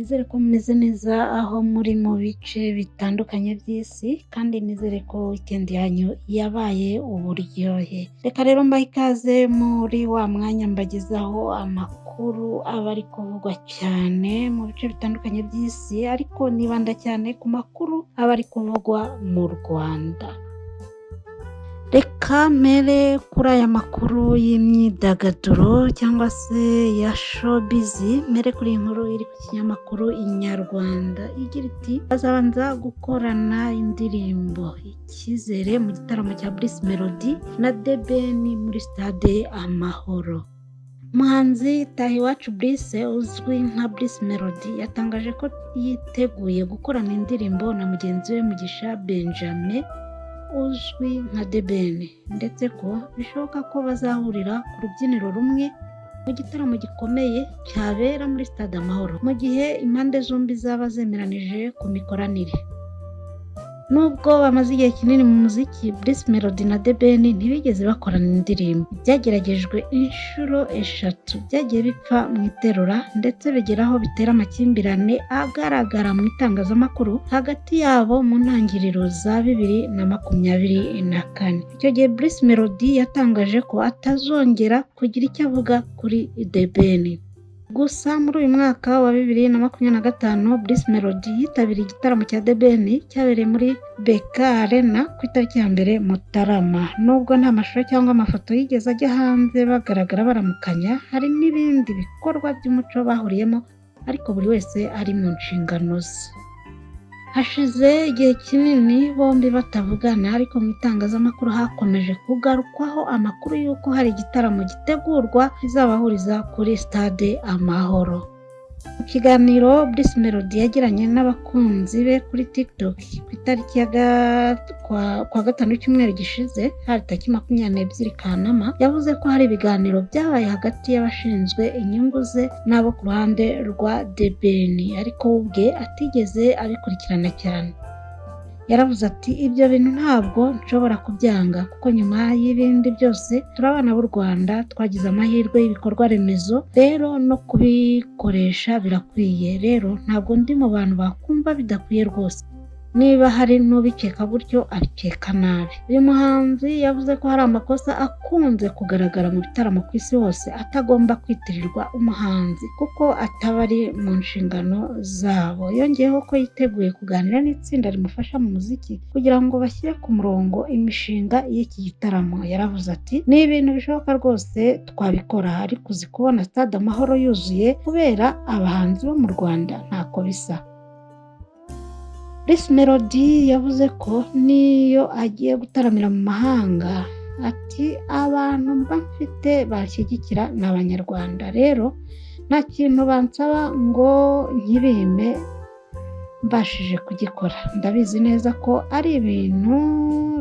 Nizere ko mumeze neza aho muri mu bice bitandukanye by'isi, kandi nizere ko weekend yanyu yabaye uburyohe. Reka rero mbahe ikaze muri wa mwanya mbagezaho amakuru aba ari kuvugwa cyane mu bice bitandukanye by'isi, ariko nibanda cyane ku makuru aba ari kuvugwa mu Rwanda. Reka mpere kuri aya makuru y'imyidagaduro cyangwa se ya showbiz, mpere kuri iyi nkuru iri ku kinyamakuru Inyarwanda igira iti: "Bazabanza gukorana indirimbo, icyizere mu gitaramo cya Bruce Melody na The Ben muri Stade Amahoro." Umuhanzi Itahiwacu Bruce uzwi nka Bruce Melody yatangaje ko yiteguye gukorana indirimbo na mugenzi we Mugisha Benjamin uzwi nka The Ben, ndetse ko bishoboka ko bazahurira ku rubyiniro rumwe mu gitaramo gikomeye cyabera muri Stade Amahoro, mu gihe impande zombi zaba zemeranije ku mikoranire. Nubwo bamaze igihe kinini mu muziki, Bruce Melody na The Ben ntibigeze bakorana indirimbo. Byageragejwe inshuro eshatu byagiye bipfa mu iterura, ndetse bigera aho bitera amakimbirane agaragara mu itangazamakuru hagati yabo mu ntangiriro za 2024. Icyo gihe Bruce Melody yatangaje ko atazongera kugira icyo avuga kuri The Ben. Gusa muri uyu mwaka wa 2025, Bruce Melody yitabiriye igitaramo cya The Ben cyabereye muri BK Arena ku itariki ya 1 Mutarama. Nubwo nta mashusho cyangwa amafoto yigeze ajya hanze bagaragara baramukanya, hari n'ibindi bikorwa by'umuco bahuriyemo, ariko buri wese ari mu nshingano ze. Hashize igihe kinini bombi batavugana, ariko mu itangazamakuru hakomeje kugarukwaho amakuru y'uko hari igitaramo gitegurwa kizabahuriza kuri Stade Amahoro. Mu kiganiro Bruce Melody yagiranye n'abakunzi be kuri TikTok ku itariki ya kwa gatanu w'icyumweru gishize, hari tariki 22 Kanama, yavuze ko hari ibiganiro byabaye hagati y'abashinzwe inyungu ze n'abo ku ruhande rwa The Ben, ariko we ubwe atigeze abikurikirana cyane. Yaravuze ati: "Ibyo bintu ntabwo nshobora kubyanga, kuko nyuma y'ibindi byose turi abana b'u Rwanda, twagize amahirwe y'ibikorwa remezo, rero no kubikoresha birakwiye. Rero ntabwo ndi mu bantu bakumva bidakwiye rwose. Niba hari n'ubikeka gutyo, abikeka nabi." Uyu muhanzi yavuze ko hari amakosa akunze kugaragara mu bitaramo ku isi hose atagomba kwitirirwa umuhanzi kuko ataba ari mu nshingano zabo. Yongeyeho ko yiteguye kuganira n'itsinda rimufasha mu muziki kugira ngo bashyire ku murongo imishinga y'iki gitaramo. Yaravuze ati: "Ni ibintu bishoboka rwose, twabikora, ariko uzi kubona Stade Amahoro yuzuye kubera abahanzi bo mu Rwanda? Ntako bisa." Bruce Melody yavuze ko n'iyo agiye gutaramira mu mahanga, ati: "Abantu mba mfite banshyigikira ni Abanyarwanda, rero nta kintu bansaba ngo nkibime mbashije kugikora. Ndabizi neza ko ari ibintu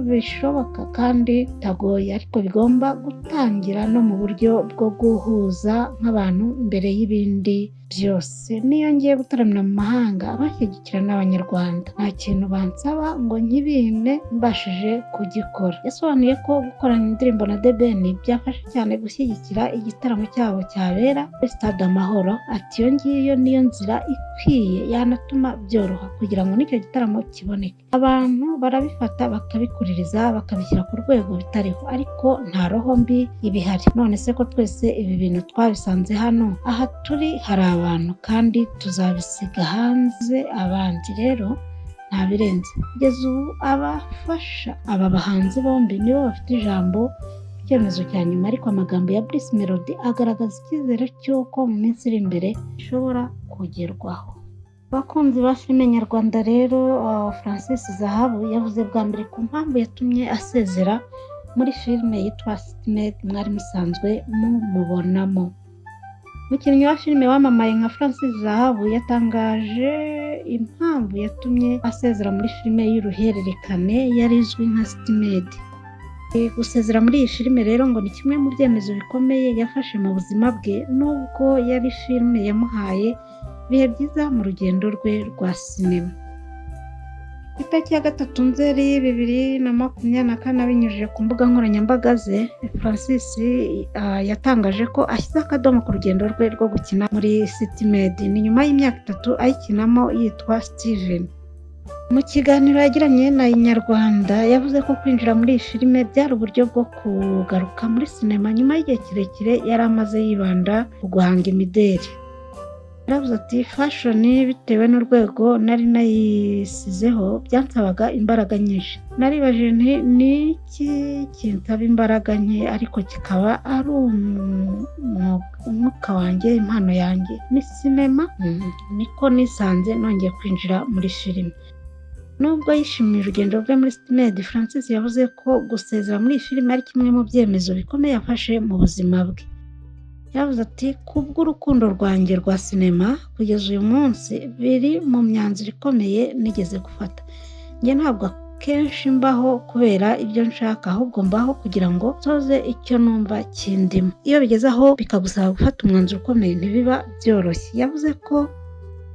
bishoboka kandi bitagoye, ariko bigomba gutangira no mu buryo bwo guhuza nk'abantu mbere y'ibindi byose. Niyo ngiye gutaramira mu mahanga, abanshyigikira ni Abanyarwanda, nta kintu bansaba ngo nkibime mbashije kugikora." Yasobanuye ko gukorana indirimbo na The Ben byafasha cyane gushyigikira igitaramo cyabo cyabera kuri Stade Amahoro. Ati: "Iyo ngiyo niyo nzira ikwiye yanatuma byoroha kugira ngo n'icyo gitaramo kiboneke. Abantu barabifata bakabikuririza, bakabishyira ku rwego bitariho, ariko nta roho mbi iba ihari. None se ko twese ibi bintu twabisanze hano, aha turi hari abantu, kandi tuzabisiga hanze abandi, rero nta birenze." Kugeza ubu abafasha aba bahanzi bombi nibo bafite ijambo ku cyemezo cya nyuma, ariko amagambo ya Bruce Melody agaragaza icyizere cy'uko mu minsi iri imbere bishobora kugerwaho. Abakunzi ba filime nyarwanda rero, Francis Zahabu yavuze bwa mbere ku mpamvu yatumye asezera muri filime yitwa City Maid mwari musanzwe mumubonamo. Umukinnyi wa filime wamamaye nka Francis Zahabu yatangaje impamvu yatumye asezera muri filime y'uruhererekane yari izwi nka City Maid. Gusezera muri iyi filime rero ngo ni kimwe mu byemezo bikomeye yafashe mu buzima bwe, nubwo yari filime yamuhaye ibihe byiza mu rugendo rwe rwa sinema. Ku itariki ya 3 Nzeri 2024, abinyujije ku mbuga nkoranyambaga ze, Francis yatangaje ko ashyize akadomo ku rugendo rwe rwo gukina muri City Maid. Ni nyuma y'imyaka 3 ayikinamo yitwa Steven. Mu kiganiro yagiranye na Inyarwanda, yavuze ko kwinjira muri iyi filime byari uburyo bwo kugaruka muri sinema nyuma y'igihe kirekire yari amaze yibanda ku guhanga imideli. Yaravuze ati: "Fashion, bitewe n'urwego nari nayisizeho, byansabaga imbaraga nyinshi. Naribajije nti ni iki kinsaba imbaraga nke ariko kikaba ari umwuka wanjye, impano yanjye? Ni sinema. Niko nisanze nongeye kwinjira muri filime." Nubwo yishimiye urugendo rwe muri City Maid, Francis yavuze ko gusezera muri iyi filime ari kimwe mu byemezo bikomeye yafashe mu buzima bwe. Yavuze ati: "Kubw'urukundo rwanjye rwa sinema, kugeza uyu munsi biri mu myanzuro ikomeye nigeze gufata. Njye ntabwo akenshi mbaho kubera ibyo nshaka, ahubwo mbaho kugira ngo nsoze icyo numva kindimo. Iyo bigeze aho bikagusaba gufata umwanzuro ukomeye, ntibiba byoroshye." Yavuze ko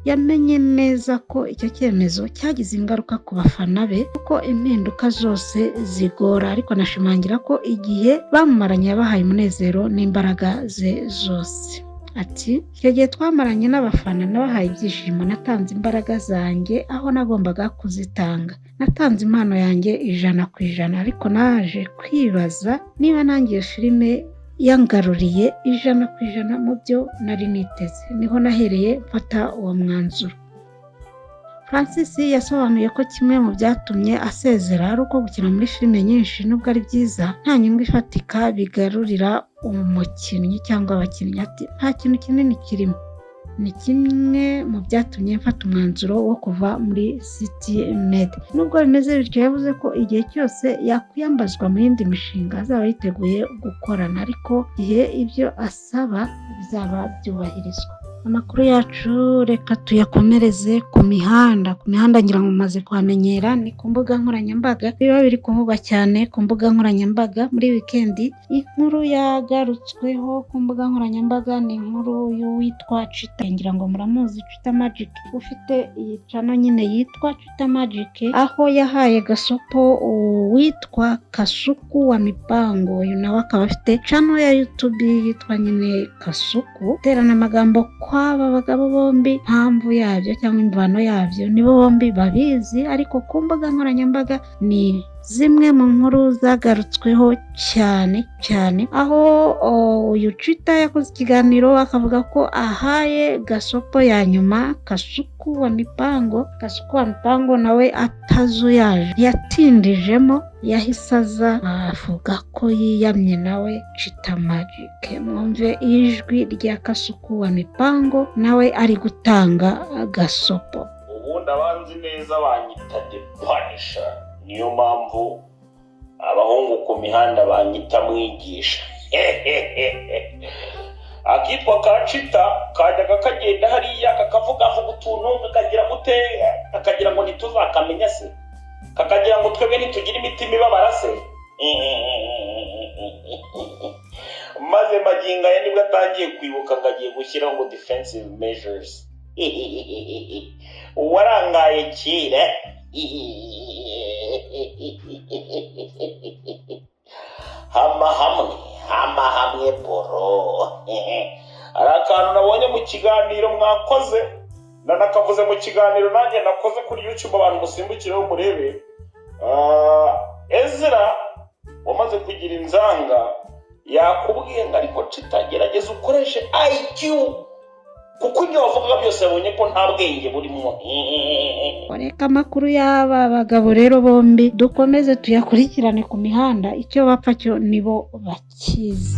yamenye neza ko icyo cyemezo cyagize ingaruka ku bafana be, kuko impinduka zose zigora, ariko anashimangira ko igihe bamumaranye yabahaye umunezero n'imbaraga ze zose. Ati: "Icyo gihe twamaranye n'abafana nabahaye ibyishimo, natanze imbaraga zanjye aho nagombaga kuzitanga, natanze impano yanjye 100%, ariko naje kwibaza niba nanjye iyo filime yangaruriye 100% mu byo nari niteze. Niho nahereye mfata uwo mwanzuro." Francis yasobanuye ko kimwe mu byatumye asezera ari uko gukina muri filime nyinshi, nubwo ari byiza, nta nyungu ifatika bigarurira umukinnyi cyangwa abakinnyi. Ati: "Nta kintu kinini kirimo. Ni kimwe mu byatumye mfata umwanzuro wo kuva muri City Maid." Nubwo bimeze bityo, yavuze ko igihe cyose yakwiyambazwa mu yindi mishinga azaba yiteguye gukorana, ariko igihe ibyo asaba bizaba byubahirizwa. Amakuru yacu reka tuyakomereze ku mihanda. Ku mihanda ngira ngo mumaze kuhamenyera, ni ku mbuga nkoranyambaga. Biba biri kuvugwa cyane ku mbuga nkoranyambaga muri wikendi. Inkuru yagarutsweho ku mbuga nkoranyambaga ni inkuru y'uwitwa Chita, ngira ngo muramuzi, Chita Magic, ufite iyi channel nyine yitwa Chita Magic, aho yahaye gasopo uwitwa Kasuku wa Mipango. Uyu nawe akaba afite channel ya YouTube yitwa nyine Kasuku. Terana amagambo kw'aba bagabo bombi, impamvu yabyo cyangwa imvano yabyo nibo bombi babizi, ariko ku mbuga nkoranyambaga ni zimwe mu nkuru zagarutsweho cyane cyane, aho uyu Chita yakoze ikiganiro akavuga ko ahaye gasopo ya nyuma Kasuku wa Mipango. Kasuku wa Mipango nawe atazuyaje, ntiyatindijemo, yahise aza avuga ko yiyamye nawe Chita Magic. Mwumve ijwi rya Kasuku wa Mipango nawe ari gutanga gasopo. Ubundi abanzi neza banyita The Punisher, niyo mpamvu abahungu ku mihanda banyita mwigisha. Akitwa ka Chita kajyaga kagenda hariya kakavugavuga utuntu, kakagira gute, kakagira ngo ntituzakamenya se, kakagira ngo twebwe ntitugire imitima ibabara se. Maze magingo aya nibwo atangiye kwibuka ngo agiye gushyiraho ngo defensive measures. Uwarangaye kera hama hamwe, hama hamwe boro. Hari akantu nabonye mu kiganiro mwakoze, nanakavuze mu kiganiro nanjye nakoze kuri YouTube, abantu musimbukireho murebe. Ezra wamaze kugira inzanga yakubwiye ngo: "Ariko Chita, gerageza ukoreshe IQ," kuko ibyo wavugaga byose yabonye ko nta bwenge burimo. Reka amakuru y'aba bagabo rero bombi dukomeze tuyakurikirane ku mihanda, icyo bapfa cyo nibo bakizi.